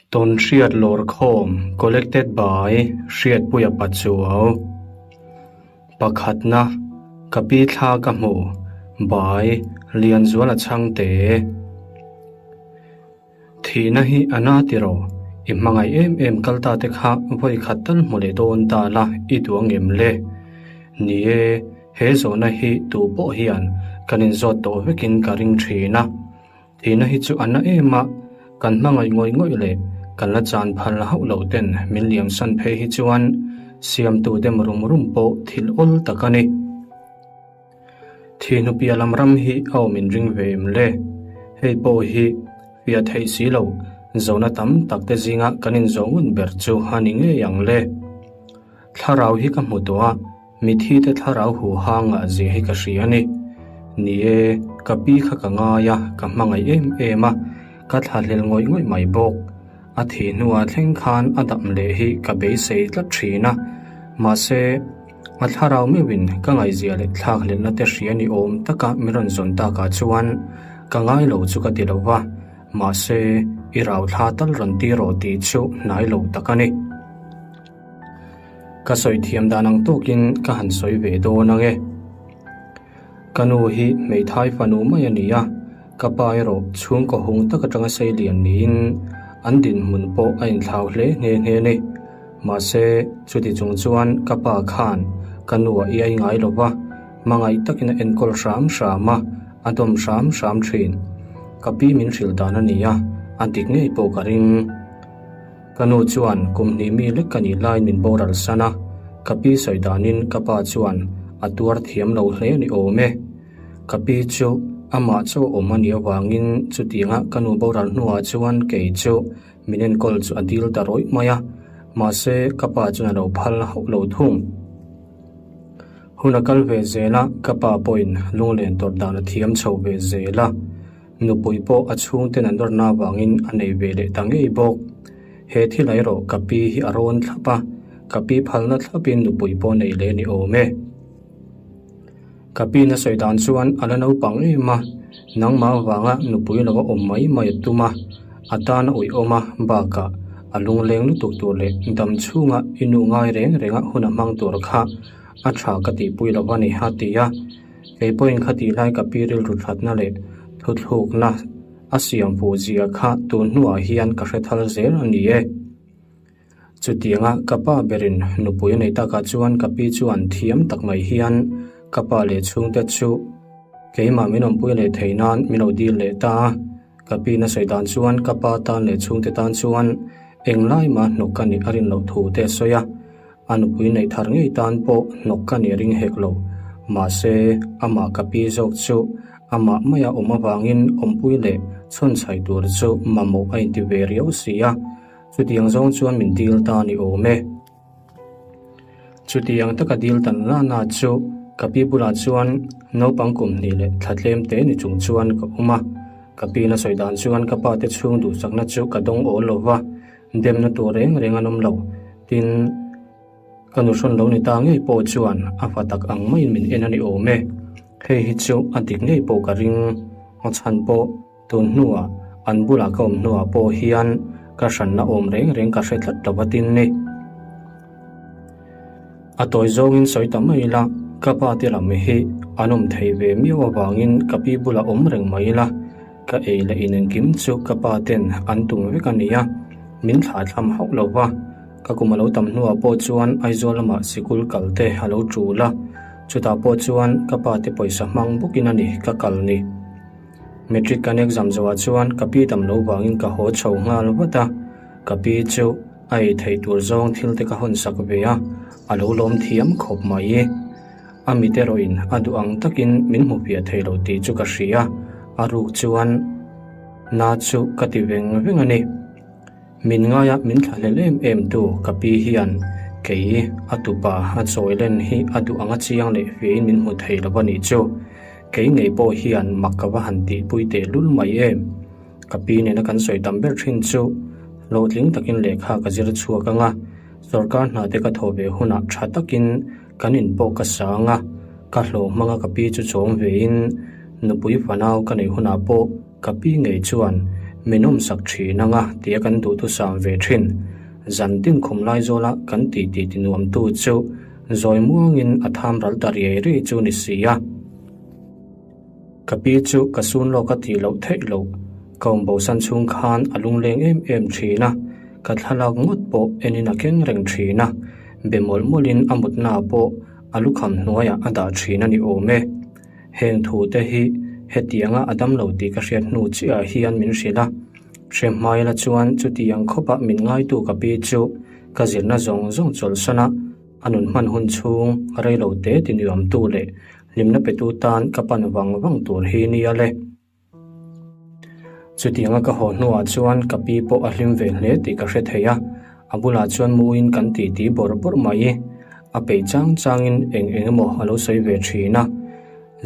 Tawnhriat Lawrkhawm Collected by Hriatpuia Pachuau Pakhatna Ka pi thla ka hmu by Lianzuala Chhangte Thihna hi a na tiraw? I hmangaih em em kal ta te kha vawi khat tal hmu leh dawn ta la i duh angem le? Ni e, he zawhna hi tu pawh hian kan inzawt tawh vekin ka ring thin a. Thihna hi chu a na em a, kan hmangaih ngawih ngawih leh kan la chan phal hauh loh ten min liam san phei hi chuan siamtu dem rum rum pawh thil awl tak a ni. Thihnu piah lam ram hi a awm inring ve em le? Hei pawh hi fiah theih si lo, zona tam tak te zinga kan inzawh ngun ber chu a ni ngei ang le. Thlarau hi ka hmu tawh a, mithi te thlarau hu hanga zia hi ka hria a ni. Ni e, ka pi kha ka ngai a, ka hmangaih em em a, ka thlahlel ngawih ngawih mai bawk. A thih hnuah thleng khan a dam leh hi ka beisei tlat thin a, mahse, A thlarau meuhin ka ngaihzia leh thlakhlelhna te hria ni awm taka min rawn zawn takah chuan ka ngai lo chu ka ti lo va, mahse i rau thla tal rawn ti rawh tih chu hnai lo tak a ni. Ka sawi thiam dan ang tawkin ka han sawi ve dawn ang e. Ka nu hi hmeithai fanu mai a ni a, ka pa erawh chhungkaw hung tak atanga sei lian niin an dinhmun pawh a inthlau hle nghe nghe a ni. Mahse, chuti chung chuan ka pa khan ka nu a iai ngai lo va, hmangaih takin a enkawl hram hram a, a dawm hram hram thin. Ka pi min hrilh dan a ni a, a dik ngei pawh ka ring. Ka nu chuan kum hnih mi lek ka nih laiin min boral san a, ka pi sawi danin ka pa chuan a tuar thiam lo hle a ni awm e. Ka pi chu amah chaw awm a nih avangin chutianga ka nu boral hnuah chuan kei chu Min enkawl chu a dil ta rawih mai a, mahse ka pa chuan a lo phal hauh lo thung. Hun a kal ve zel a, ka pa pawhin lunglen tawrh dan a thiam chho ve zel a, nupui pawh a chhungten an rawrna avangin a nei ve leh ta ngei bawk. He thil erawh ka pi hi a rawn thlap a, ka pi phalna thlapin nupui pawh nei leh ni awm e. Ka pi na sawi dan chuan a la naupang em a, nangmah avanga nupui lo a awm mai mai a tum a, a tan a uihawm a, bakah a lungleng lutuk tur leh dam chhunga i nu ngai reng renga hun a hmang tur kha a tha ka tihpui lo a ni a ti a. Kei pawhin khatih lai ka pi rilru thatna leh thuthlukna a siam fuh zia kha tun hnuah hian ka hre thal zel a ni e. Chutianga ka pa berin nupui a nei takah chuan ka pi chuan thiam tak mai hian ka pa leh chhungte chu keimah min awmpui leh thei nan min lo dil leh ta a. Ka pi na sawi dan chuan ka pa tan leh chhungte tan chuan englai mah hnawk ka nih a rin loh thu te a sawi a. A nupui neih thar ngei tan pawh hnawk ka nih a ring hek lo. Mahse, amah ka pi zawk chu amah maia awm avangin awmpui leh chhawnchhaih tur chu mamawh a inti ve riau si a. Chutiang zawng chuan min dil ta ni awm e. Chutiang taka dil tan lana chu ka pi bulah chuan naupang kum hnih leh thla tlem te ni chung chuan ka awm a. Ka pi na sawi dan chuan ka pa te chhung duhsakna chu ka dawng awl lo va, demna tur reng reng an awm lo. Tin, ka nu hrawn lo ni ta ngei pawh chuan a fa tak ang maiin min en a ni awm e. Hei hi chu a dik ngei pawh ka ring. A chhan pawh. Tun hnuah, an bulah ka awm hnuah pawh hian ka hranna awm reng reng ka hre tlat lo a tin ni. A tawi zawngin sawi ta mai ila, ka pa te lam hi an awm thei ve miau avangin ka pi bulah awm reng mai ila, ka ei leh in engkim chu ka pa ten an tum vek a nia, min thlah thlam hauh lo va. Ka kum a lo tam hnuah pawh chuan Aizawl lamah sikul kal te a lo tul a, chutah pawh chuan ka pa te pawisa hmang bawkin a ni ka kal ni. Matric kan exam zawhah chuan ka pi dam lo vangin ka haw chho nghal vat a, ka pi chu a ei theih tur zawng thil te ka hawn sak ve a, a lo lawm thiam khawp mai. A mit erawhin a duh ang takin min hmu fiah thei lo tih chu ka hria, a ruk chuan na chu ka ti veng veng a ni. Min ngaia min thlahlel em em tu ka pi hian kei a tupa a chawi len hi a duh anga chiang leh fiahin min hmu thei lo a nih chu. Kei ngei pawh hian mak ka va han tihpui teh lul mai em. Ka pi nena kan sawi tam ber thin chu hlawhtling takin lehkha ka zir chhuak anga sorkar hna te ka thawh ve hunah tha takin kan in pawh ka sang a, ka hlawh hmanga ka pi chu chawm vein nupui fanau ka neih hunah pawh ka pi ngei chuan Min awmsak thin anga tia kan duhthusam ve thin. Zan tin khum lai zawla kan titi tinuamtu chu zawi muangin a tham ral ta riai riai chu ni si a. Ka pi chu ka sun lawk a tih loh theih loh. Ka awm bosan chhung khan a lungleng em em thin a, ka thlalak ngawt pawh enin a keng reng thin a, be mawlh mawlhin a mutna pawh a lukham hnuaiah a dah thin a ni awm e. Heng thu te hi hetianga a dam lo tih ka hriat hnu chiah hian min hrilh a, hre hmaila chuan chutiang khawpah min ngaitu ka pi chu ka zirna zawng zawng chawlhsan a, a nun hman hun chhung rei lo te ti nuamtu leh hlimna petu tan ka pan vang vang tur hi nia le. Chutianga ka haw hnuah chuan ka pi pawh a hlim ve hle tih ka hre thei a, a bulah chuan muin kan titi bawrh bawrh mai. A peih chang changin eng eng emaw a lo sawi ve thin a.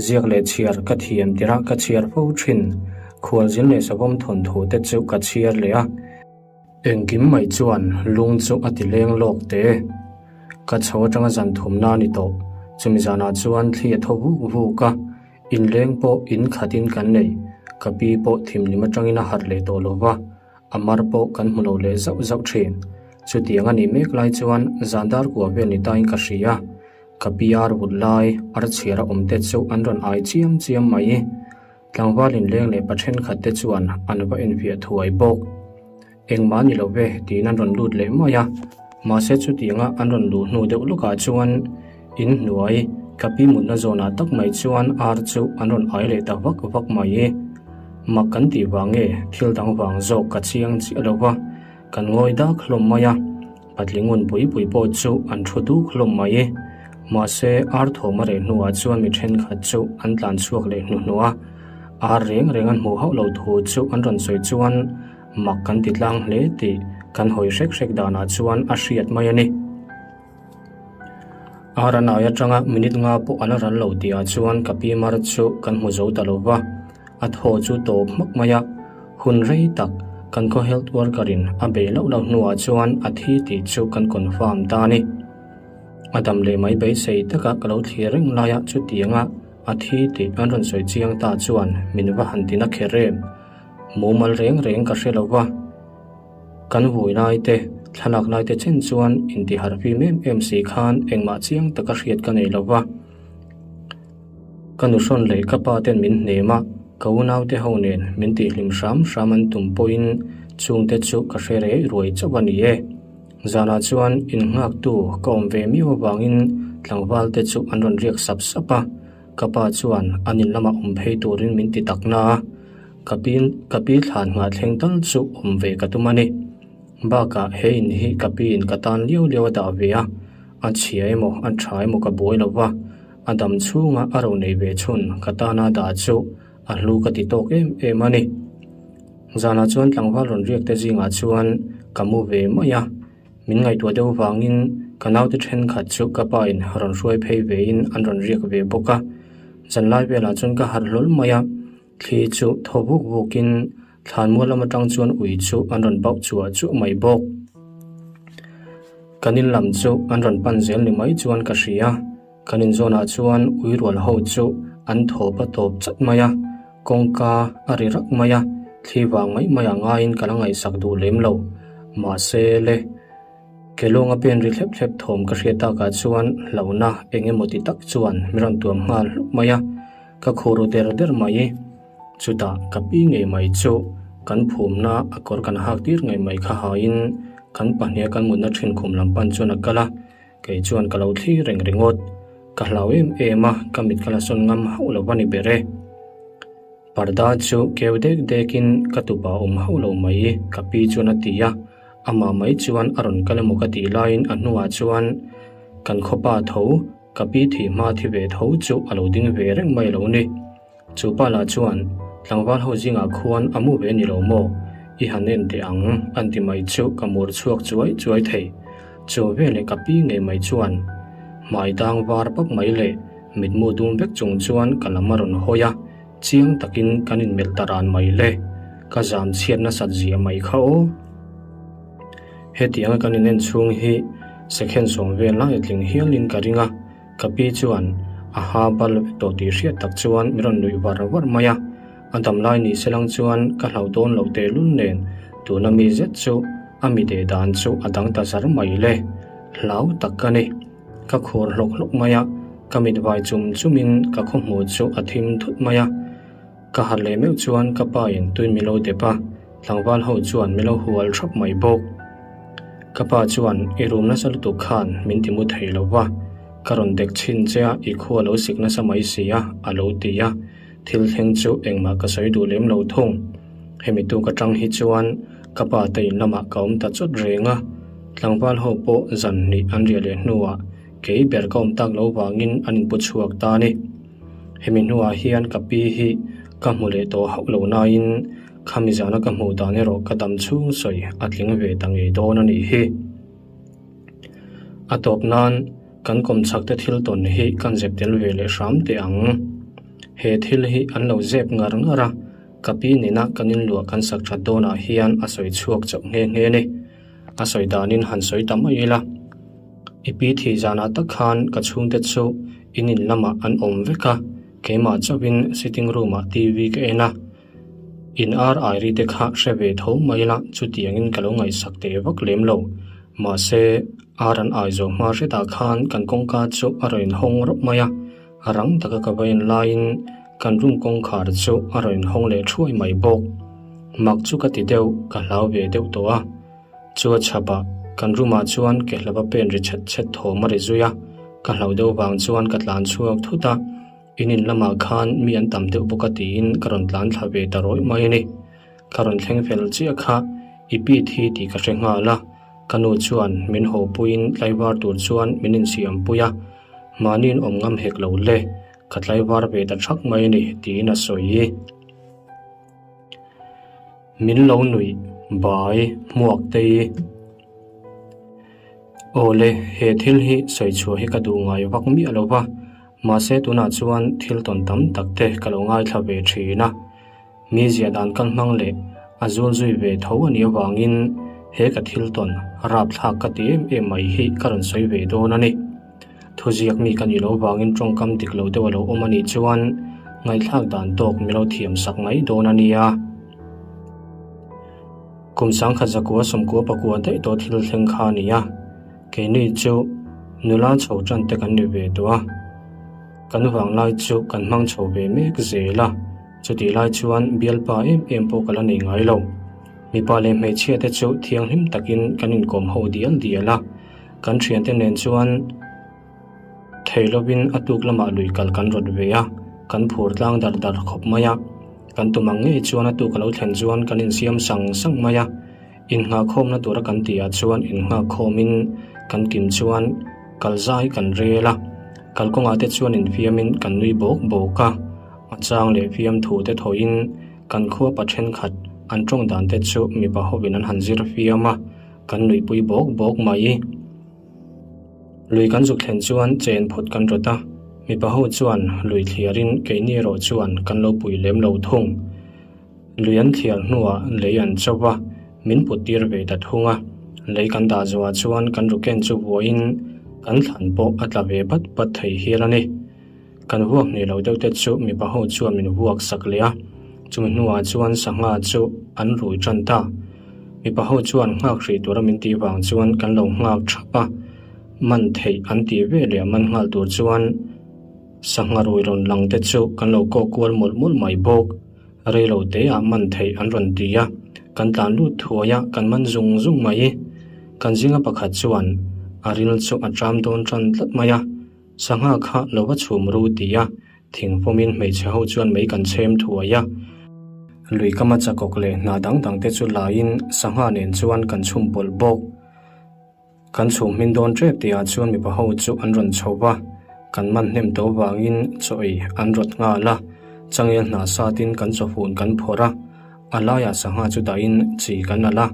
Ziak leh chhiar ka thiam tirh a ka chhiar fo thin. Khualzin leh savawm thawnthu te chu ka chhiar leh a. Engkim mai chuan lung chu a ti leng lawk teh e. Ka chho atanga zan thumna a ni tawh. Chumi zanah chuan thli a tho vuk vuk a. Inleng pawh in khatin kan nei, ka pi pawh thimhlim atangin a harh leh tawh lo va, a mar pawh kan hmu lo leh zauh zauh thin. Chutiang a nih mek lai chuan zan dar kua vel ni tain ka hria, ka pi ar vut lai ar chhiar a awm te chu an rawn ai chiam chiam mai. Tlangval inleng leh pa thenkhat te chuan an va enfiah thuai bawk. Engmah ni lo ve tiin an rawn lut leh mai a, mahse chutianga an rawn luh hnu deuh lawkah chuan in hnuai ka pi mutna zawnah tak mai chuan ar chu an rawn ai leh ta vak vak mai. Mak kan tih vang nge thil dang vang zawk ka chiang chiah lo va, kan ngawi dak hlawm mai a, patling ngun pui pui pawh chu an thu duk hlawm mai. Mahse ar thawm a reh hnuah chuan mi thenkhat chu an tlan chhuak leh hnuhnawh a, ar reng reng an hmuh hauh lo thu chu an rawn sawi chuan Mak kan ti tlang hle tih kan hawi hrek hrek danah chuan a hriat mai a ni. Ar an ai atanga minute nga pawh a la ral lo tihah chuan ka pi mar chu kan hmu zo ta lo va, a thaw chu tawp hmak mai a. Hun rei tak kan khaw health worker in a bei loh loh hnuah chuan a thi tih chu kan confirm ta a ni. A dam leh mai beisei taka ka lo thlir reng laia chutianga a thi tih an rawn sawi chiang ta chuan min va han tina kher em. Mumal reng reng ka hre lo va, kan vui lai te, thlalak lai te chen chuan intiharh fim em em si khan engmah chiang taka hriat ka nei lo va. Ka nuhrawn leh ka pa ten min hnem a, ka unaute ho nen min tihhlim hram hram an tum pawhin chungte chu ka hre rei ruai chauh a ni e. Zanah chuan innghaktu ka awm ve miau avangin tlangval te chu an rawn riak sap sap a. Ka pa chuan an in lamah awm phei turin min ti tak na a, ka pi ka pi thlan nghah thleng tal chu awm ve ka tum a ni. Bakah he in hi ka pi in ka tan liau liau a dah ve a, a chhia emaw a tha emaw ka buai lo va, a dam chhunga a ro nei ve chhun ka tana dah chu a hlu ka ti tawk em em a ni. Zanah chuan tlangval rawn riak te zingah chuan ka mu ve mai a. Min ngaihtuah deuh vangin ka naute thenkhat chu ka pa in rawn hruai phei vein an rawn riak ve bawk a. Zanlai velah chuan ka harh hlawl mai a, thli chu thaw vuk vukin thlanmual lam atang chuan ui chu an rawn bauh chuah chuah mai bawk. Kan in lam chu an rawn pan zel ni mai chuan ka hria. Kan inzawnah chuan ui rual ho chu an thawp a tawp chat mai a, kawngka a ri rak mai a, thli vang mai mai ah ngaiin ka la ngaihsak duh lem lo. Mahse le, Kelawng a pen ri thlep thlep thawm ka hriat takah chuan hlauhna eng emaw ti tak chuan min rawn tuam nghal hlup mai a, ka khur ru der der mai. Chutah ka pi ngei mai chu kan phumna a kawr kan hak tir ngei mai kha haiin kan pahniha kan mutna thin khum lam pan chuan a kal a, Kei chuan ka lo thlir reng ringawt. Ka hlau em em a, ka mit ka la sawn ngam hauh lo a ni ber e. Parda chu keu dek dekin ka tupa awm hauh lo mai ka pi chuan a ti a, amah mai chuan a rawn kal emaw ka tih laiin a hnuah chuan kan khawpa tho, ka pi thih hma thi ve tho chu a lo ding ve reng mai lo ni. Chu pa lah chuan, Tlangval ho zingah khuan a mu ve ni lo maw? I han en teh ang, an ti mai chu ka mur chhuak chuai chuai thei. Chu veleh ka pi ngei mai chuan hmai dang var pap mai leh mitmu dum vek chung chuan ka lam a rawn hawi a, chiang takin kan inmelh ta ran mai le. Ka zam chhiat nasat zia mai kha aw. Hetianga kan inen chhung hi second sawm vel lai a tling hialin ka ring a. Ka pi chuan a ha bal vek tawh tih hriat tak chuan min rawn nuih var var mai a. A dam lai ni selang chuan ka hlauh dawn loh tehlul nen tuna mi zet chu a mi deh dan chu a dang ta zar mai le. Hlau tak ka ni. Ka khur hlawk hlawk mai a, ka mit vai chum chumin ka khawhmuh chu a thim thut mai a. Ka harh leh meuh chuan ka pa in tui mi lo dep a, tlangval ho chuan mi lo hual thap mai bawk. Ka pa chuan i rum nasa lutuk khan min ti mu thei lo va, ka rawn dek chhin che a i khua lo sik nasa mai si a, a lo ti a. Thil thleng chu engmah ka sawi duh lem lo thung. Hemi tuk atang hi chuan ka pa te in lamah ka awm ta chawt reng a, tlangval ho pawh zan hnih an riah leh hnuah kei ber ka awm tak lo vangin an inpu chhuak ta a ni. Hemi hnuah hian ka pi hi ka hmu leh tawh hauh lo nain khami zana ka hmuh dan erawh ka dam chhung sawi a tling ve ta ngei dawn a nih hi. A tawp nan kan kawmchhak te thil tawn hi kan zep tel ve leh hram teh ang. He thil hi an lo zep ngar ngar a, ka pi nena kan inluah kan sak that dawnah hian a sawi chhuak chauh nghe nghe a ni. A sawi danin han sawi ta mai ila. I pi thih zanah tak khan ka chhungte chu in in lamah an awm vek a, keimah chauhin sitting room ah TV ka en a. In ar ai ri te kha hre ve tho mai ila chutiangin ka lo ngaihsak teh vak lem lo. Mahse, ar an ai zawh hma hretah khan kan kawngka chu a rawn inhawng rawp mai a, rang taka ka va en laiin kan room kawngkhar chu a rawn inhawng leh thuai mai bawk. Mak chu ka ti deuh, ka hlau ve deuh tawh a. Chu a chhap a, kan room ah chuan ke hlava pen ri chhet chhet thawm a ri zui a, ka hlauh deuh vang chuan ka tlan chhuak thut a, in in lamah khan mi an tam deuh bawk a tiin ka rawn tlan thla ve ta rawih mai a ni. Ka rawn thleng fel chiah kha i pi thi tih ka hre nghal a, ka nu chuan min haw puiin tlaivar tur chuan min insiam pui a, mahniin awm ngam hek lo le, ka tlaivar ve ta thak mai a ni tiin a sawi. Min lo nuih bai hmuak tei. Awle, he thil hi sawi chhuah hi ka duh ngai vak miah lo va, mahse tunah chuan thil tawn tam tak te ka lo ngaithla ve thin a. Mi ziah dan kal hmang leh a zul zui ve tho a nih avangin he ka thil tawn rapthlak ka ti em em mai hi ka rawn sawi ve dawn a ni. Thuziak mi ka nih loh vangin tawngkam dik lo deuh a lo awm a nih chuan ngaihthlak dan tawk mi lo thiam sak mai dawn a nia. Kum sangkhat zakua sawmkua pakua daih tawh thil thleng kha a ni a, keini chu nula chho tan te kan ni ve tawh a, kan vanglai chu kan hmang chho ve mek zel a, chutih lai chuan bialpa em em pawh ka la nei ngai lo. Mipa leh hmeichhia te chu thianghlim takin kan inkawm ho dial dial a. Kan thiante nen chuan thei lovin a tuk lamah lui kal kan rawt ve a, kan phur tlang dar dar khawp mai a. Kan tum ang ngei chuan a tuk a lo thlen chuan kan insiam sang sang mai a. Innghahkhawmna tura kan tihah chuan innghahkhawmin kan kim chuan kal zai kan rel a. Kalkawngah te chuan infiamin kan nui bawk bawk a, a chang leh fiamthu te thawhin kan khua pa thenkhat an tawng dan te chu mipa hovin an han zir fiam a. Kan nuihpui bawk bawk mai. Lui kan zuk thlen chuan chen phawt kan rawt a, mipa ho chuan lui thliarin keini erawh chuan kan lo pui lem lo thung. Lui an thliar hnuah lei an cho va, min put tir ve ta thung a. Lei kan dah zuah chuan kan ruken chu vuahin kan thlan pawh a tla ve bat bat thei hial a ni. Kan vuak hne lo deuh te chu mipa ho chuan min vuak sak leh a, chumi hnuah chuan sangha chu an rui tan ta. Mipa ho chuan nghak hrih tura min tih vang chuan kan lo nghak thap a, man theih an tih ve leh man nghal tur chuan sangha rui rawn lang te chu kan lo kawk kual mawlh mawlh mai bawk. Rei lo te ah man theih an rawn ti a, kan tlan lut thuai a, kan man zung zung mai. Kan zinga pakhat chuan a ril chu a tram dawn tan tlat mai a. Sangha kha lo va chhum ru ti a, thingfawmin hmeichhe ho chuan mei kan chhem thuai a. Lui kama chakawk leh hna dang dang te chu laiin sangha nen chuan kan chhum pawlh bawk. Kan chhum hmin dawn tep tihah chuan mipa ho chu an rawn chho va, kan man hnem tawh vangin chaw ei an rawt nghal a, changel hna satin kan chawfun kan phawrh a, a laiah sangha chu dahin chi kan alh a.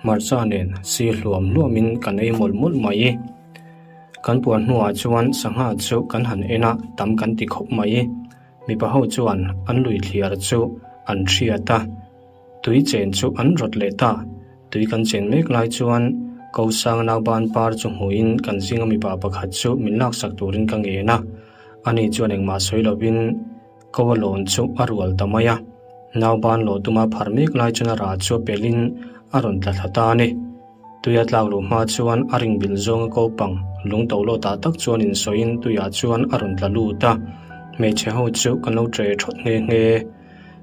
Hmarcha nen si hluam hluamin kan ei mawlh mawlh mai. Kan puan hnuah chuan sangha chu kan han en a, tam kan ti khawp mai. Mipa ho chuan an lui thliar chu an hriat a, tui chen chu an rawt leh ta. Tui kan chen mek lai chuan ko sang nauban par chu hmuhin kan zinga mipa pakhat chu min laksak turin ka ngen a, ani chuan engmah sawi lovin, Ko a lawn chu a rual ta mai a. Nauban lawh tuma phar mek lai chuan a rah chu a pelhin a rawn tla thla ta a ni. Tuia tlak luh hma chuan a ring bilh zawnga ko pang lung to lawt ah tak chuan insawiin tuiah chuan a rawn tla lut a. Hmeichhe ho chu kan lo ṭe ṭhawt nghe nghe.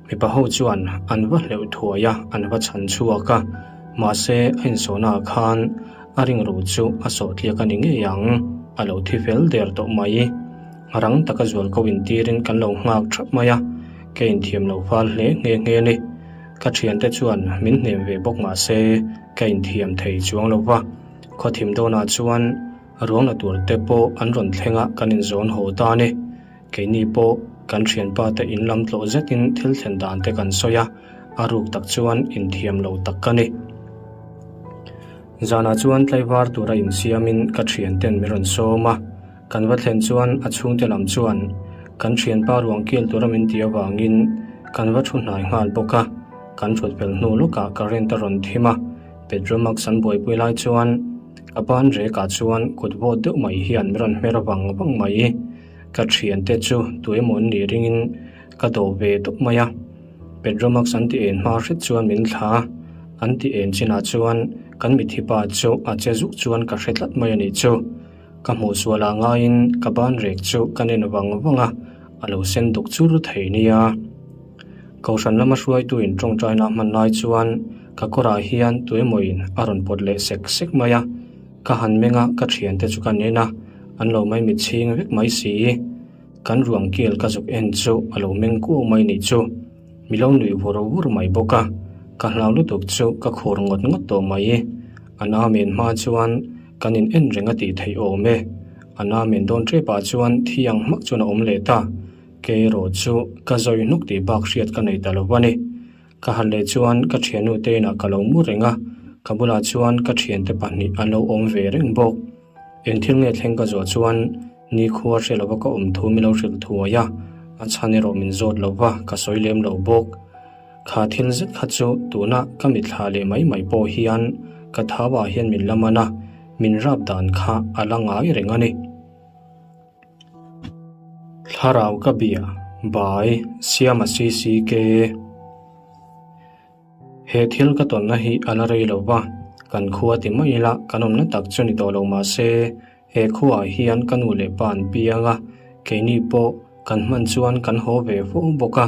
Mipa ho chuan an va hleuh thuai a, an va chhan chhuak a. Mahse a insawhna ah khan a ring ru chu a sawh tliak a ni ngei ang, a lo thi fel der tawh mai. Rang taka zual ko intirin kan lo nghak thap mai a, ka inthiam lo fal hle nghe nghe a ni. Ka thiante chuan min hnem ve bawk mah se ka inthiam thei chuang lo va, khawthim dawnah chuan ruang la tur te pawh an rawn thleng a kan inzawn haw ta a ni. Keini pawh kan thianpa te in lam tlawh zetin thil thlen dan te kan sawi a, a ruk tak chuan inthiam lo tak ka ni. Zanah chuan tlaivar tura insiamin ka thianten min rawn sawm a. Kan va thlen chuan a chhungte lam chuan kan thianpa ruang kil tura min tih avangin kan va thu hnai nghal bawk a, kan thut fel hnu lawkah current a rawn thim a, Petromax an buaipui lai chuan ka ban rekah chuan kut vawt deuh mai hian min rawn hmer vang vang mai. Ka thiante chu tuemaw an nih ringin ka dawh ve tawp mai a, Petromax an ti en hma hret chuan min thla a, an ti en chinah chuan kan mitthi pa chu a che zuk chuan ka hre tlat mai a nih chu. Ka hmuh sualah ngaiin ka ban rek chu ka nen vang vang a, a lo sen duk chur thei nia. Kohhran lama hruaituin tawngtaina a hman lai chuan ka kawrah hian tuemawiin a rawn pawt leh sek sek mai a, ka han meng a, ka thiante chu ka nen a, an lo maimit chhing vek mai si. Kan ruang kel ka zuk en chu a lo meng kuau mai nih chu. Mi lo nuih vur vur mai bawk a, ka hlau lutuk chu ka khur ngawt ngawt tawh mai. An amen hma chuan kan in en reng a tih theih awm e. An amen dawn tep ah chuan thiang hmak chuan a awm leh ta. Kei erawh chu ka zawi hnuk tih bak hriat ka nei ta lo a ni. Ka harh leh chuan ka thiannu te inah ka lo mu reng a, ka bulah chuan ka thiante pahnih an lo awm ve reng bawk. Eng thil nge thleng ka zawh chuan nikhua hre lova ka awm thu min lo hrilh thuai a, a chhan erawh min zawt lo va, ka sawi lem lo bawk. Kha thil zet kha chu tuna ka mitthla leh mai mai pawh hian ka thau ah hian min la man a, min rap dan kha a la ngai reng a ni. Thlarau ka bia, Bai, Siama CCK. He thil ka tawnna hi a la rei lo va, kan khua ti mai ila kan awmna tak chu ni tawh lo mah se, he khuaah hian ka nu leh pa an piang a, keini pawh kan hman chuan kan haw ve fo bawk a,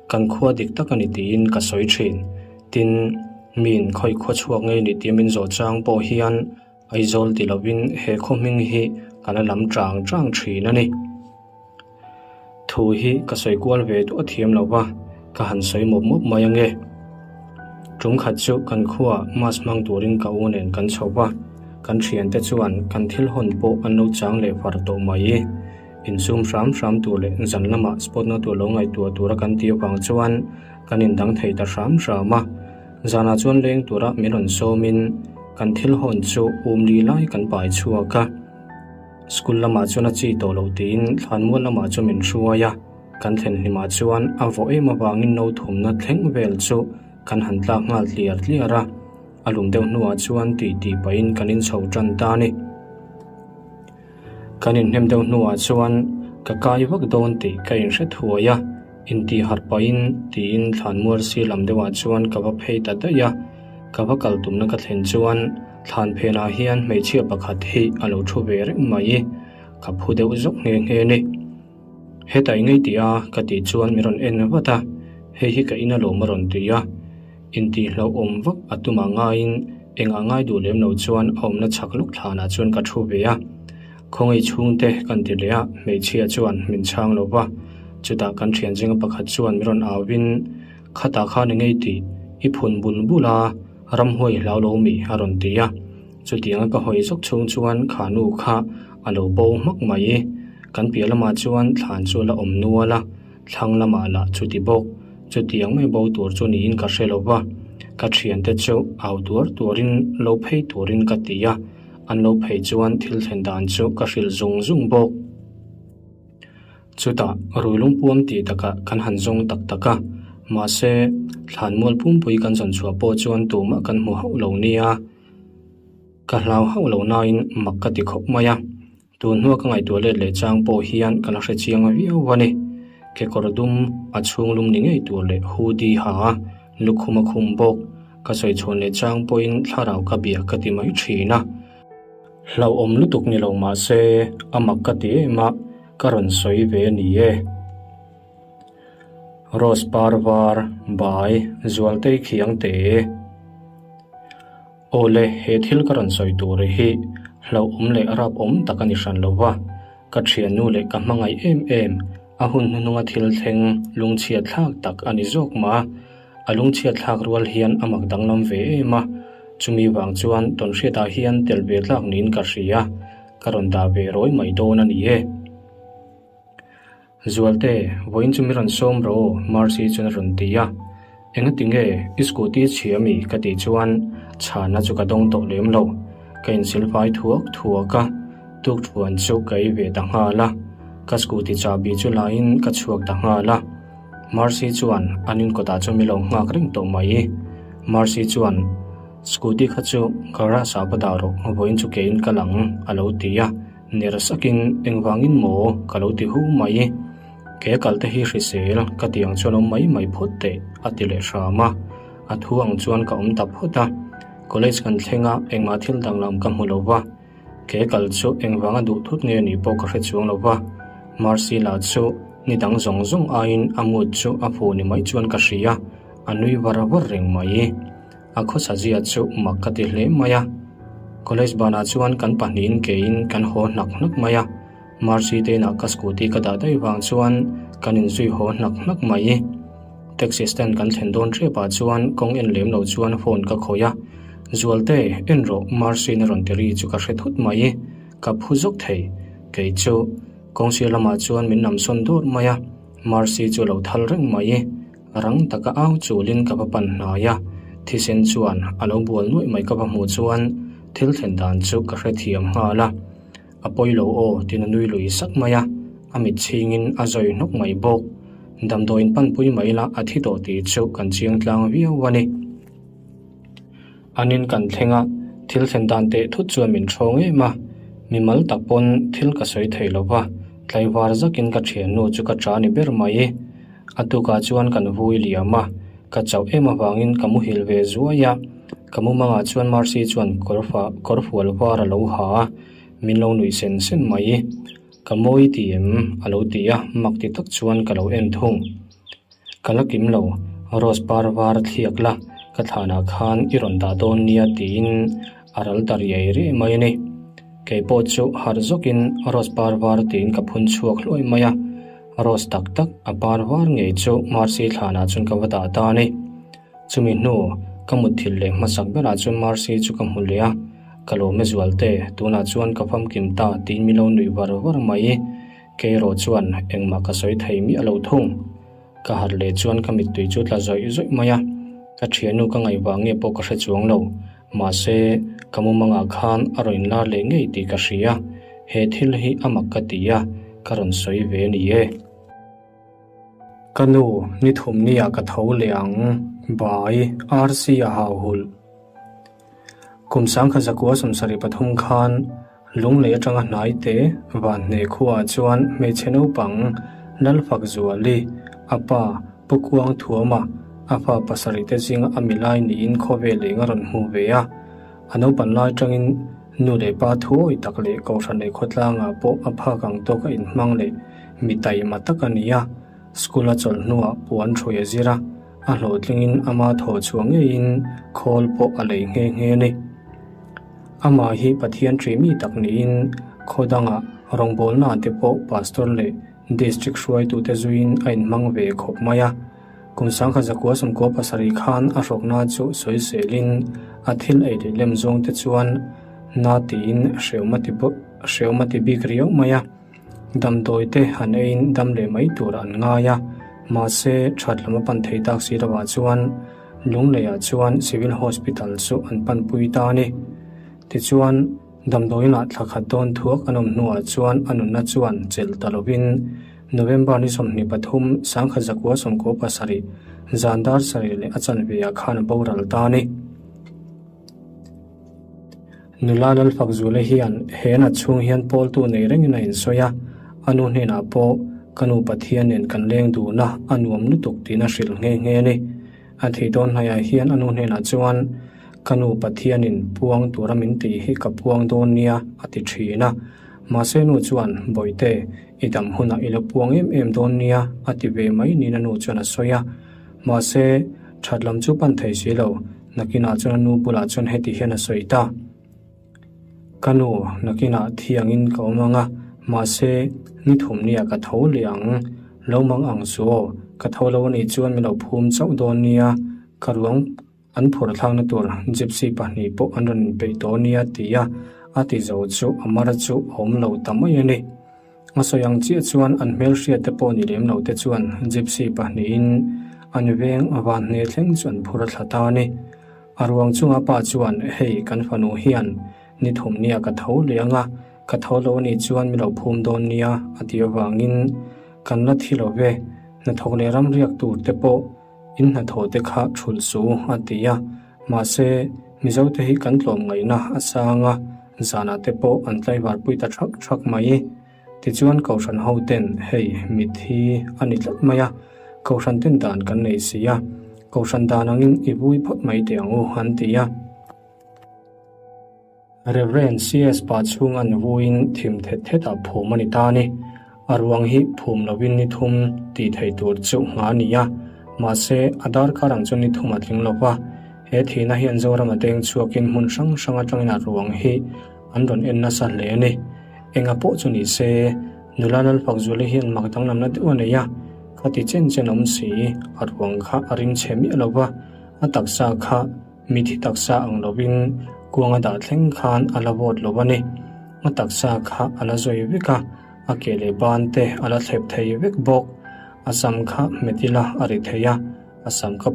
kan khua dik tak a ni tiin ka sawi thin. Tin, miin khawi khua chhuak ngei ni tia min zawh chang pawh hian Aizawl ti lovin he khaw hming hi ka la lam chang chang thin a ni. Thu hi ka sawi kual ve duah thiam lo va, ka han sawi mawp mawp mai ange. Tum khat chu kan khuaah mass hmang turin ka u nen kan chho va, kan thiante chuan kan thil hawn pawh an lo chang leh far tawh mai. Insum hram hram tur leh zan lamah spot na tur lo ngaihtuah tura kan tih avang chuan kan indang thei ta hram hram a. Zanah chuan leng tura min rawn sawmin kan thil hawn chu um li lai kan pai chhuak a. School lamah chuan a chi tawh loh tiin thlanmual lamah chu min hruai a, kan thlen hlimah chuan a vawh em avangin no thumna thleng vel chu kan han tlak nghal tliar tliar a, a lum deuh hnuah chuan tih tih pahin kan inchho tan ta a ni. Kan inhnem deuh hnuah chuan ka kai vak dawn tih ka inhre thuai a, intih harh pahin tiin thlanmual sir lam deuhah chuan ka va phei ta daih a, ka va kal tumna ka thlen chuan thlan phenah hian hmeichhia pakhat hi a lo thu ve reng mai, ka phu deuh zawk nghe nghe a ni. Hetah i ngei tih a ka tih chuan min rawn en vat a, hei hi ka in alawm a rawn ti a, intih hlauhawm vak a tumah ngaiin engah ngai duh lem lo chuan a awmna chhak lawk thlanah chuan ka thu ve a, khawngaih chhungte kan ti leh a, hmeichhia chuan min chhang lo va, chutah kan thian zinga pakhat chuan min rawn au in khatah khan i ngei tih i phun bul bul a, ramhuai hlau lo mi a rawn ti a, chutianga ka hawi zawk chhung chuan kha nu kha a lo bo hmak mai. Kan piah lamah chuan thlan chu a la awm nual a, thlang lamah lah chuti bawk. Chutiang mai bo tur chu niin ka hre lo va, ka thiante chu au tuar tuarin lo phei turin ka ti a, an lo phei chuan thil thlen dan chu ka hrilh zung zung bawk. Chutah rui lungpuam tih takah kan han zawng tak tak a, mahse thlanmual pumpui kan zawn chhuah pawh chuan tumah kan hmu hauh lo nia. Ka hlau hauh lo nain mak ka ti khawp mai a. Tun hnua ka ngaihtuah let leh chang pawh hian ka la hre chiang viau a ni. Kekawr dum a chhung lum ni ngei tur leh hoodie ha a, lukhum a khum bawk. Ka sawi chhuan leh chang pawhin thlarau ka bia ka ti mai thin a. Hlauhawm lutuk ni lo mah se a mak ka ti em a, ka rawn sawi ve a ni e. Rose par var, bai, Zualtei khiang te. Aw le, he thil ka rawn sawi tur hi hlauhawm leh rapawm tak a ni hran lo va, ka thiannu leh ka hmangaih em em, a hun hnuhnunga thil thleng lungchhiat thlak tak a ni zawk mah a. A lungchhiat thlak rual hian a mak danglam ve em a, chumi vang chuan tawnhriatah hian tel ve tlak niin ka hria, ka rawn dah ve rawi mai dawn a ni e. Zualte, vawiin chu mi rawn sawm rawh aw, Mercy chuan a rawn ti a. Engati nge i scooty chhia mi? ka tih chuan chhana chu ka dawng tawh lem lo. Ka insilfai thuak thuak a, tukthuan chu ka ei ve ta nghal a. Ka scooty chahbi chu laiin ka chhuak ta nghal a. Mercy chuan an inkawtah chu mi lo nghak reng tawh mai. Mercy chuan, Scooty kha chu garage ah va dah rawh, vawiin chu keiin kal ang, a lo ti a. Ner sakin, Engvangin maw? ka lo ti hu mai. Ke kal te hi hrisel, ka ti ang chuan awm mai mai phawt teh, a ti leh hram a. A thu ang chuan ka awm ta phawt a. College kan thleng a, engmah thil danglam ka hmu lo va. Ke kal chu engvanga duh thut nge nih pawh ka hre chuang lo va. Mercy lah chu ni dang zawng zawng aiin a mood chu a phu ni mai chuan ka hria, a nui var var reng mai. A khawsa zia chu mak ka ti hle mai a. College banah chuan kan pahnihin keiin kan haw hnak hnak mai a. Mercy te inah ka scooty ka dah daih vang chuan kan inzui haw hnak hnak mai. Taxi stand kan thlen dawn ṭepah chuan kawng en lem lo chuan phone ka khawih a. Zualte, en rawh Mercy na rawn ti ri chu ka hre thut mai. Ka phu zawk thei. Kei chu kawng sir lamah chuan min namsawn dawr mai a. Mercy chu a lo thal reng mai. Rang taka au chulin ka va pan hnai a, thisen chuan a lo bual nuaih mai ka va hmuh chuan thil thlen dan chu ka hrethiam nghal a. A pawi lo aw tiin a nui lui sak mai a, a mit chhingin a zawi hnawk mai bawk. Damdawiin panpui mai la a thi tawh tih chu kan chiang tlang viau a ni. An in kan thleng a, thil thlen dan teh thut chuan min ṭhawng em a, mimal tak pawn thil ka sawi thei lo va, tlaivar zakin ka ṭhiannu chu ka ṭa ni ber mai. A tukah chuan kan vui liam a, ka chauh em avangin ka muhil ve zuai a, ka mumangah chuan Mercy chuan kawrfual var a lo ha a, min lo nuih sen sen mai. Ka mawi ti em? a lo ti a, mak ti tak chuan ka lo en thung. Ka la kim lo, Rose par var thliak la, ka thlanah khan i rawn dah dawn nia tiin a ral ta riai riai mai a ni. Kei pawh chu harh zawkin Rose par var tiin ka phun chhuak hluai mai a, Rose tak tak a par var ngei chu Mercy thlanah chuan ka va dah ta a ni. Chumi hnu ka mutthilh leh hmasak berah chuan Mercy chu ka hmu leh a, ka lawm e Zualte, tunah chuan ka famkim ta tiin min lo nuih var var mai. Kei erawh chuan engmah ka sawi thei miah lo thung. Ka harh leh chuan ka mittui chu tla zawih zawih mai a, ka thiannu ka ngaih vang nge pawh ka hre chuang lo. Mahse, ka mumangah khan a rawn inlar leh ngei tih ka hria. He thil hi a mak ka ti a, ka rawn sawi ve a ni e. Ka nu, ni thum nia ka tho leh ang, bai, RC a hau hulh. Kum sangkhat zakua 73 khan Lunglei atanga hnai te Vanhne khuaah chuan hmeichhe naupang Lalfakzuali, a pa Pu Kuang Thuama, a fa pasarih te zinga a milai niin khawvel eng a rawn hmu ve a. A naupan lai atangin nu leh pa thuawi tak leh kohhran leh khawtlangah pawh a phak ang tawk a inhmang leh mi taima tak a ni a. School a chawlh hnuah puan ṭhui a zir a, a hlawhtlingin ama thawh chhuah ngeiin khawl pawh a lei nghe nghe a ni. Amah hi Pathian ṭih mi tak niin khaw dangah rawngbawlna te pawh Pastor leh District hruaitute zuiin a inhmang ve khawp mai a. Kum 1997 khan a hrawkna chu sawiselin a thil ei leh lem zawng te chuan na tiin hreawm a ti bik riau mai a. Damdawi te han eiin dam leh mai tur an ngai a, mahse that lam a pan thei tak si lovah chuan Lungleiah chuan Civil Hospital chu an panpui ta a ni. Tichuan, damdawiinah thla khat dawn thuak an awm hnuah chuan a nunna chuan chelh ta lovin November ni 23, 1997, zan dar sarih leh a chanve ah khan a boral ta a ni. Nula Lalfakzula hian he nat chhung hian pawltu nei rengin a insawi a, a nu hnenah pawh Ka nu Pathian nen kan leng dun a, a nuam lutuk tiin a hrilh nghe nghe a ni. A thih dawn hnaiah hian a nu hnenah chuan, Ka nu Pathianin puang tura min tih hi ka puang dawn nia, a ti thin a. Mahse nu chuan, Bawihte, i dam hunah i lo puang em em dawn nia, a ti ve mai niin a nu chuan a sawi a. Mahse, that lam chu pan thei si lo, nakinah chuan a nu bulah chuan heti hian a sawi ta. Ka nu, nakinah thiangin ka awm ang a, mahse, ni thum nia ka tho leh ang. Lo mang ang chu aw, ka tho lo a nih chuan min lo phum chauh dawn nia, ka ruang an phur thlakna tur gypsy pahnih pawh an rawn inpeih tawh nia ti a, a ti zo chu a mar chu a awm lo ta mai a ni. A sawi ang chiah chuan an hmelhriat te pawh ni lem lo te chuan gypsy pahnihin an veng van hne thleng chu an phur a thla ta a ni. A ruang chunga pa chuan, Hei, kan fanu hian ni thum nia ka tho leh ang a, ka tho lo a nih chuan mi lo phum dawn nia, a ti avangin kan la thi lo ve, hnathawk leh ram riak tur te pawh in hnathawh te kha thulh su, a ti a. Mahse, Mizote hi kan tlawm ngaihna a sang a, zanah te pawh an tlaivar pui ta thak thak mai. Tichuan Kohhran ho ten hei mitthi a ni tlat mai a, Kohhran ten dan kan nei si a, Kohhran dan angin i vui phawt mai teh ang u an ti a. Rev. CS pa chhunga'n vuiin thim thet thetah phum a ni ta a ni. A ruang hi phum lovin ni thum tih theih tur chu ngha a ni a, mahse a darkar ang chu ni thum a tling lo va. He thihna hian Zorama deng chhuakin hmun hrang hrang atangin a ruang hi an rawn en nasa hle a ni. Enga pawh chu ni se, nula Lalfakzuali hian mak danglamna deuh a nei a, khati chen chen awm si, a ruang kha a ring chhe miah lo va, a taksa kha mithi taksa ang lovin kuang a dah thleng khan a la vawt lo a ni. A taksa kha a la zawi vek a, a ke leh ban te a la thlep thei vek bawk. A sam kha hmet ila a ri thei a, a sam kha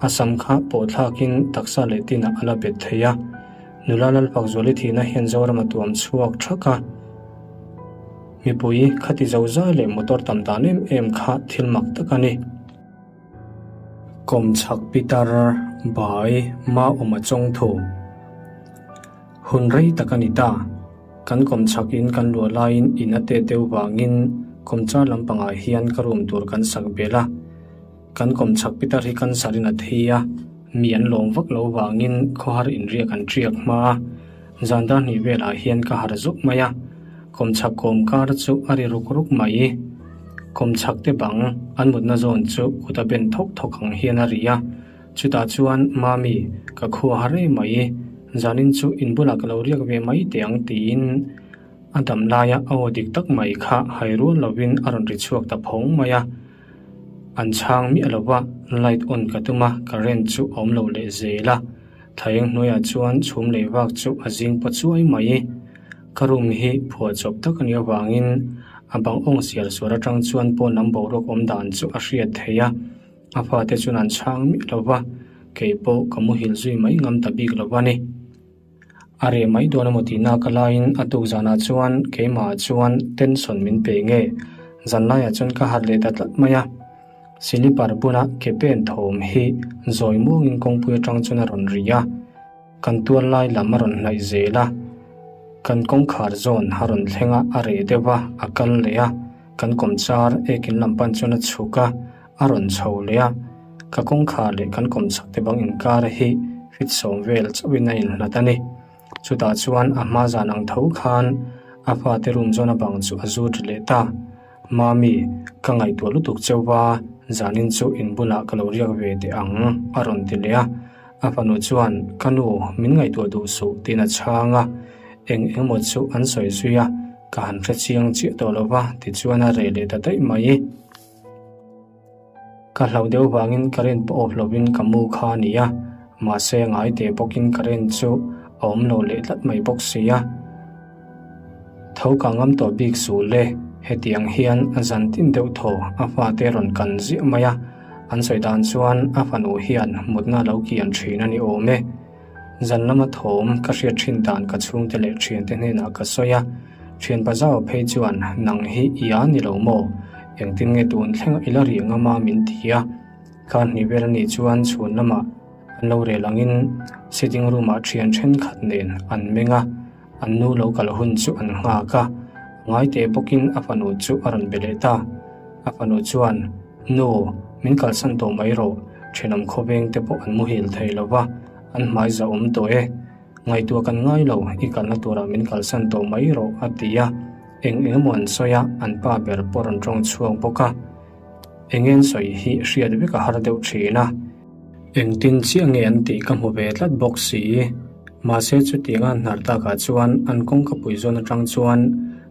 A sam kha pawh thlakin taksa leh tinah a la bet thei a. Nula Lalfakzuali thihna hian Zoram a tuam chhuak thak a. Mipui khati zo zai leh motor tam dan em em kha thil mak tak a ni. Kawmchhak pitar bai Maawma chawngthu hun rei tak a ni ta. Kan kawmchhak in kan luah laiin in a tet deuh vangin kawmchar lampangah hian ka room tur kan sak belh a. Kan kawmchhak pitar hi cancer in a thi a, mi an lawm vak lo vangin khawhar inriak an ṭiak hma a, zan dar hnih velah hian ka harh zuk mai a, kawmchhak kawm kar chu a ri ruk ruk mai. Kawmchhak te bang an mutna zawn chu kut a ben thawk thawk ang hian a ri a, chutah chuan Mami, ka khua har em mai, zanin chu in bulah ka lo riak ve mai teh ang tiin a dam laia a aw dik tak mai kha hai rual lovin a rawn ri chhuak ta phawng mai a. An chhang miah lo va, light on ka tum a, current chu a awm lo leh zel a. Thaeng hnuaiah chuan chhum lei vak chu a zing paw chuai mai. Ka room hi phuahchawp tak a nih avangin a bang awng sial sual atang chuan pawn lam boruak awm dan chu a hriat theih a. A fate chuan an chhang miah lo va, kei pawh ka muhil zui mai ngam ta bik lo a ni. A reh mai dawn emaw tihna ka laiin a tuk zanah chuan keimahah chuan tension min pe nge? Zanlaiah chuan ka harh leh ta tlat mai a. Silipar bula ke pen thawm hi zawi muangin kawngpui atang chuan a rawn ri a. Kan tual lai lam a rawn hnaih zel a. Kan kawngkhar zawn a rawn thleng a, a reh deuh a, a kal leh a. Kan kawmchar ekin lam pan chuan a chhuk a. A rawn chho leh a, ka kawngkhar leh kan kawmchhak te bang inkar hi fit sawm vel chauhin a inhlat a ni. Chutah chuan a hma zan ang tho khan a fate room zawn a bang chu a zut ri leh ta. Mami, ka ngaihtuah lutuk cheu va, zanin chu in bulah ka lo riak ve teh ang, a rawn ti leh a. A fanu chuan, Ka nu, min ngaihtuah duh suh, tiin a chhang a. Eng engemaw chu an sawi zui a, ka han hrechiang chiah tawh lo va, tichuan a reh leh ta daih mai. Ka hlauh deuh vangin current pawh off lovin ka mu kha a ni a, mahse ngai teh bawkin current chu a awm lo leh tlat mai bawk si a. Tho ka ngam tawh bik suh le, hetiang hian a zan tin deuh thaw a fate rawn kan ziah mai a, an sawi dan chuan a fanu hian mutna lo kian thin a ni awm e. Zan lama thawm ka hriat thin dan ka chhungte leh thiante hnenah ka sawi a, thian Pazau phei chuan nang hi i a ni lo maw? Engtin nge tun thleng i la rih ngam a min ti a. Khan hnih vel a nih chuan chhun lamah an lo rel angin sitting room ah thian thenkhat nen an meng a, an nu lo kal hun chu an nghak a. Ngaite bawkin a fanu chu a rawn be leh ta. A fanu chuan, Nu, min kalsan tawh mai rawh, thenawm khawveng te pawh an muhil thei lo va, an hmai za awm tawh e. Ngaihtuah kan ngai lo, i kalna turah min kalsan tawh mai rawh, a ti a. Eng eng emaw an sawi a, an pa ber pawh rawn tawng chhuak bawk a. Eng en sawi hi hriat vek a har deuh thin a. Engtin chiah nge an tih ka hmu ve tlat bawk si. Mahse chutianga an hnar takah chuan an kawngka pui zawn atang chuan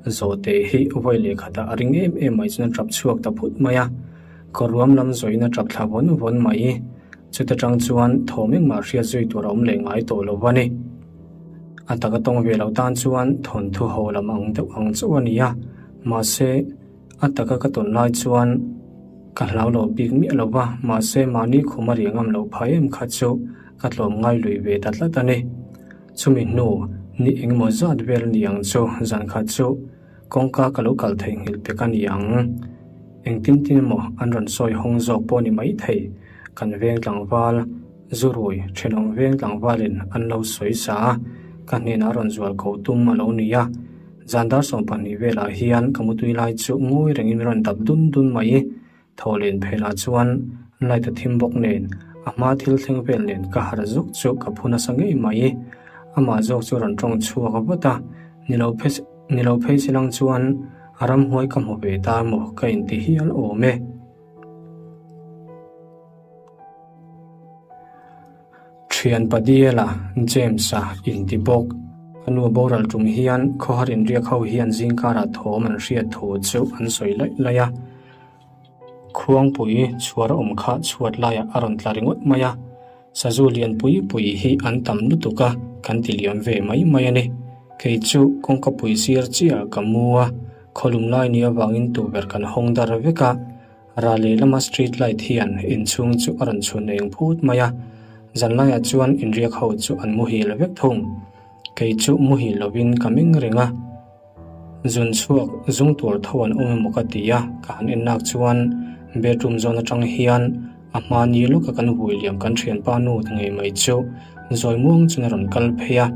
Zawhte hi vawi leh khatah a ring em em mai chuan a tap chhuak ta phut mai a. Kawrruam lam zawiin a tap thla vawn vawn mai. Chuta tang chuan thawm engmah hriat zui tur a awm leh ngai tawh lo a ni. A taka tawng ve lo tan chuan thawnthu ho lam ang deuh ang chauh a ni a. Mahse. A taka ka tawn lai chuan ka hlau lo bik miah lo va, mahse mahni khum a ri ngam loh phah em kha chu ka tlawm ngai lui ve ta tlat a ni. Chumi hnu ni engemaw zat vel a ni ang chu zan khat chu kawngka ka lo kal theihnghilh pek a ni ang. Engtin tin emaw an rawn sawi hawng zawk pawh a ni maithei, kan veng tlangval Zurui thenawm veng tlangvalin an lo sawi sa a, ka hnenah a rawn zual ko tum a lo ni a. Zan dar 12 velah hian ka mutui lai chu ngawi rengin min rawn dap dun dun mai. Thaw len phelah chuan light a thim bawk nen a hma thil thleng vel nen ka harh zuk chu ka phu nasa ngei mai. Amah zawk chu rawn tawng chhuak vat a, nilo nilo phei chilang chuan a ramhuai ka hmu ve ta emaw ka inti hial awm e. Thian Padiela, James-a inti bawk. A nu boral tum hian khawhar inriak ho hian zingkarah thawm an hriat thu chu an sawi laih laih a. Khuangpui chhuar awm kha chhuat laiah a rawn tla ringawt mai a. Sazu lian pui pui hi an tam lutuk a, kan ti liam ve mai mai a ni. Kei chu kawngkapui sir chiah ka mu a, khawlum lai ni avangin tuber kan hawng dar vek a. Ra lehlama street light hian inchhung chu a rawn chhun eng phut mai a, zanlaiah chuan inriak ho chu an muhil vek thung. Kei chu muhil lovin ka meng reng a, zun chhuak zung tur tho an awm emaw ka ti a, ka han en nak chuan bedroom zawn atang hian a hma ni lawka kan vui liam kan thianpa nu ngei mai chu zawi muang chuan a rawn kal phei a.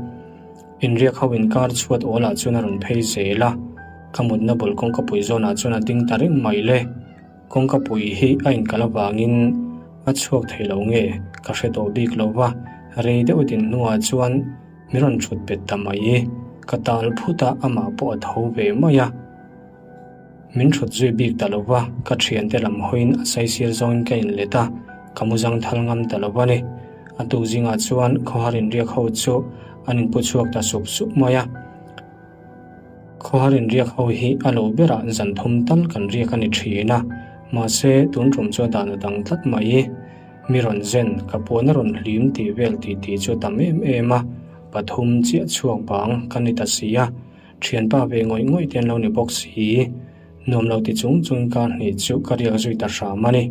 Inriak ho inkar chhuat awlah chuan a rawn phei zel a, ka mutna bul kawngkapui zawnah chuan a ding ta reng mai le. Kawngkapui hi a inkal avangin a chhuak thei lo nge ka hre tawh bik lo va, rei deuh din hnuah chuan min rawn thut bet ta mai. Ka tal phut a, amah pawh a tho ve mai a. Min thut zui bik ta lo va, ka thiante lam hawiin a saisir zawngin ka inlet a, ka mu zang thal ngam ta lo a ni. A tuk zingah chuan khawhar inriak ho chu an inpu chhuak ta sup sup mai a. Khawhar inriak ho hi a lo berah zan thum tal kan riak a ni thin a, mahse tun tum chu a dan a dang tlat mai. Mi rawn zen, ka puan a rawn hlim tih vel titi chu a tam em em a, pathum chiah chhuak bang ka ni ta si a. Thianpa ve ngawih ngawih te an lo ni bawk si. Nuam lo ti chung chung kar hnih chu ka riak zui ta hram a ni.